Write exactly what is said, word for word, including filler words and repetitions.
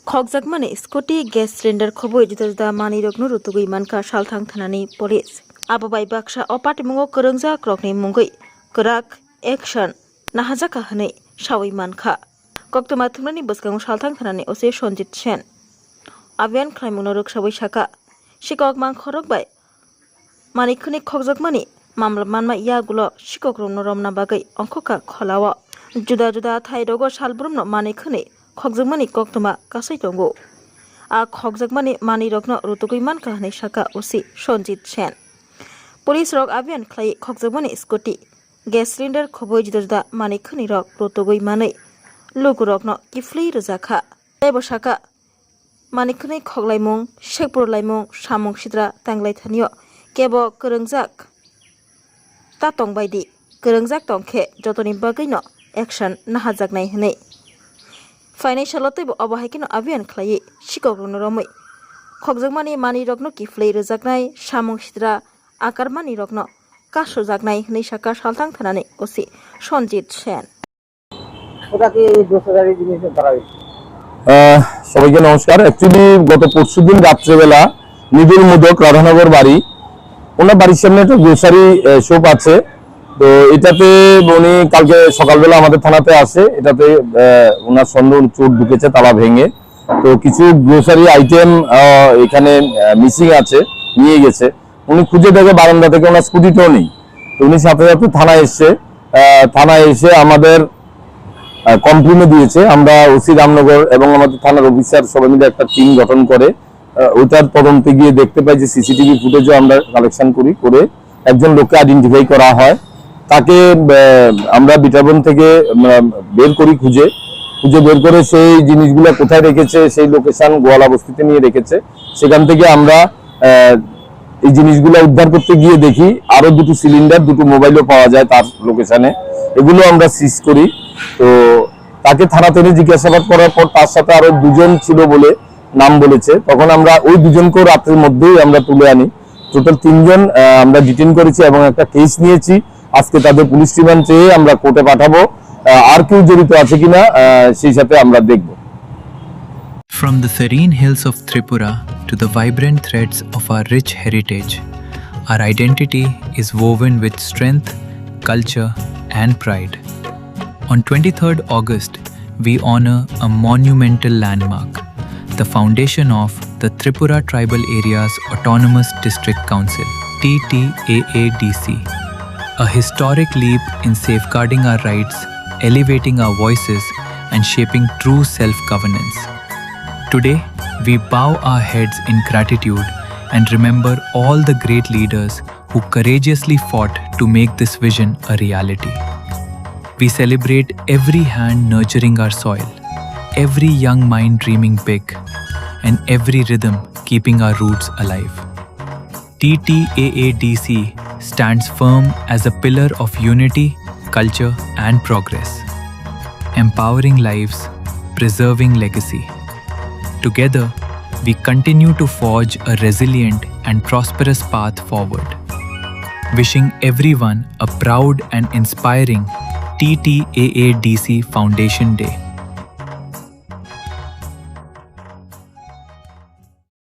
Khokjakmani scooty, gas cylinder khobwi juda juda manwirokno rutugwi mankha Salthang thanani police. Abo bai baksa o patimungo kwrwngjakrokni mungwi kwrak action nahajakha hwnwi sawi mankha. Koktwma thumnani bwskango Salthang thanani O C Sanjit Sen abhiyan khlaimungno rwksawi sakha, sikok mangkhorok bai manwi khwnwi khokjakmani mamla manma yagulo sikokrokno romna bagwi ongkhokha kholao. Juda juda thairogo salbrumno manwi khwnwi khokjakmani koktwma kasai tongo. A khokjakmani manwirokno rutugwi mankha hwnwi sakha O C Sanjit Sen. Police rok abhiyan khlaiwi khokjakmani scooty, gas cylinder khobwi juda juda manwi khwnwirok rutugwi manwi lukurokno kiphilwi rwjakha. Teibo sakha, manwi khwnwi khoklaimung, sekpurlaimung, samung sitra tanglai thanio kebo kwrwngjak ta tongbai di, kwrwngjak tongkhe jotoni bagwino action nahajaknai hwnwi. Phainai salo teibo obo hai kheno abhiyan khlaiwi sikokrokno romwi khokjakmani manwirokno kiphilwi rwjaknai, samung sitra akarmanirokno kasojaknai hwnwi sakha Salthang thanani O C Sanjit Sen. কোথা থেকে এই দশ হাজারের জিনিস ধরা হয়েছে? আহ, সবাইকে নমস্কার। অ্যাকচুয়ালি গত পরশুদিন রাত্রেবেলা নিবিড় মোদক রাধানগর বাড়ি, ওনার বাড়ির সামনে একটা গ্রোসারি শপ আছে। তো এটাতে উনি কালকে সকালবেলা আমাদের থানাতে আসে, এটাতে আহ, ওনার সন্দেহ চোর ঢুকেছে তালা ভেঙে। তো কিছু গ্রোসারি আইটেম এখানে মিসিং আছে, নিয়ে গেছে। উনি খুঁজে দেখে বারান্দা থেকে ওনার স্কুটিটাও নেই। তো উনি সাথে সাথে থানায় এসছে। আহ, থানায় এসে আমাদের কমপ্লেনও দিয়েছে। আমরা ওসি রামনগর এবং আমাদের থানার অফিসার সবাই মিলে একটা টিম গঠন করে আহ, ওইটার তদন্তে গিয়ে দেখতে পাই যে সিসিটিভি ফুটেজও আমরা কালেকশন করি, করে একজন লোককে আইডেন্টিফাই করা হয়। তাকে আহ, আমরা বিটারবন থেকে আমরা বের করি খুঁজে, খুঁজে বের করে সেই জিনিসগুলো কোথায় রেখেছে, সেই লোকেশন গোয়ালা বস্তিতে নিয়ে রেখেছে। সেখান থেকে আমরা আহ, এই জিনিসগুলো উদ্ধার করতে গিয়ে দেখি আরো দুটো সিলিন্ডার, দুটো মোবাইলও পাওয়া যায় তার লোকেশনে। এগুলো আমরা সিজ করি। তো তাকে থানাতে এনে জিজ্ঞাসাবাদ করার পর তার সাথে আরো দুজন ছিল বলে নাম বলেছে। তখন আমরা ওই দুজনকেও রাত্রির মধ্যেই আমরা তুলে আনি। টোটাল তিনজন আহ, আমরা ডিটেইন করেছি এবং একটা কেস নিয়েছি। আজকে তাদের পুলিশ রিমান্ড চেয়ে আমরা কোর্টে পাঠাবো। আহ, আর কেউ জড়িত আছে কিনা আহ, সেই সাথে আমরা দেখব। From the serene hills of Tripura to the vibrant threads of our rich heritage, our identity is woven with strength, culture, and pride. On twenty-third August, we honor a monumental landmark, the foundation of the Tripura Tribal Areas Autonomous District Council, T T A A D C, a historic leap in safeguarding our rights, elevating our voices, and shaping true self-governance. Today, we bow our heads in gratitude and remember all the great leaders who courageously fought to make this vision a reality. We celebrate every hand nurturing our soil, every young mind dreaming big, and every rhythm keeping our roots alive. T T A A D C stands firm as a pillar of unity, culture, and progress, empowering lives, preserving legacy. Together, we continue to forge a resilient and prosperous path forward. Wishing everyone a proud and inspiring T T A A D C Foundation Day.